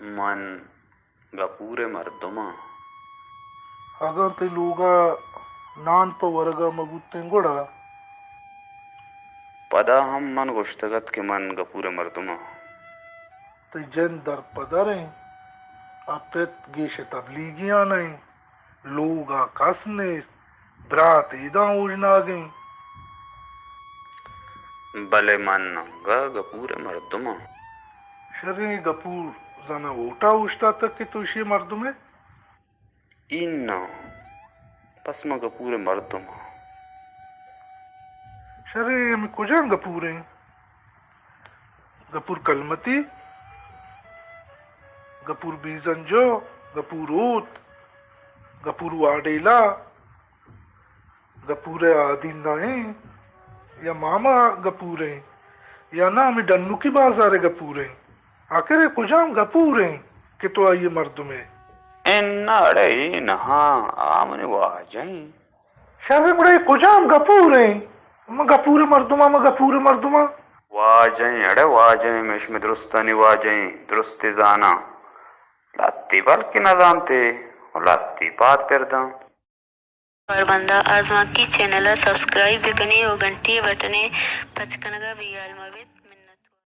من گپور ءِ مردم آں۔ اگاں تئی لوگ ءَ نان پہ ورگ ءَ مہ بوتیں گڑا؟ پدا ہم من گوشتگ ات کہ من گپور ءِ مردم آں۔ تئی جند در پہ در ایں، آ پت گیش تبلیگیان ایں، لوگ ءَ کس نیست، برات ایداں اوژناگ ایں۔ بلے من انگہ گپور ءِ مردم آں۔ شریں، گپور زاناں ووٹ ءَ اوشتاتگ کہ تو ایشی ءِ مردم ئے؟ اناں، پس من گپور ءِ مردم آں۔ شریں، ہمے کجام گپور ایں؟ گپور کلمتی، گپور بیزنجو، گپور اوت، گپور واڈیلا، گپور ءِ آدینہ ایں یا ماما گپور ایں یا ناں ہمے ڈنوکی بازار ءِ گپور ایں؟ آخر اے کجام گپور ایں کہ تو آئی ءِ مردم ئے؟ اناں، اڑے اے نہ، آ منی واجہ ایں۔ شریں، گڑا اے کجام گپور ایں؟ من گپور ءِ مردم آں، من گپور ءِ مردم آں۔ واجہ ایں، اڑے واجہ ایں، مئے شمئے درستانی واجہ ایں، درستی زاناں۔ لہتے بلکیں نہ زانت ئے، لہتے پاد پر داں۔ کاربندہ آزمانکی چینل ءَ سبسکرائب بہ کن ئے ءُ گھنٹی ءِ بٹن ءِ پچ کنگ ءَ بے ہیال مہ بے ات۔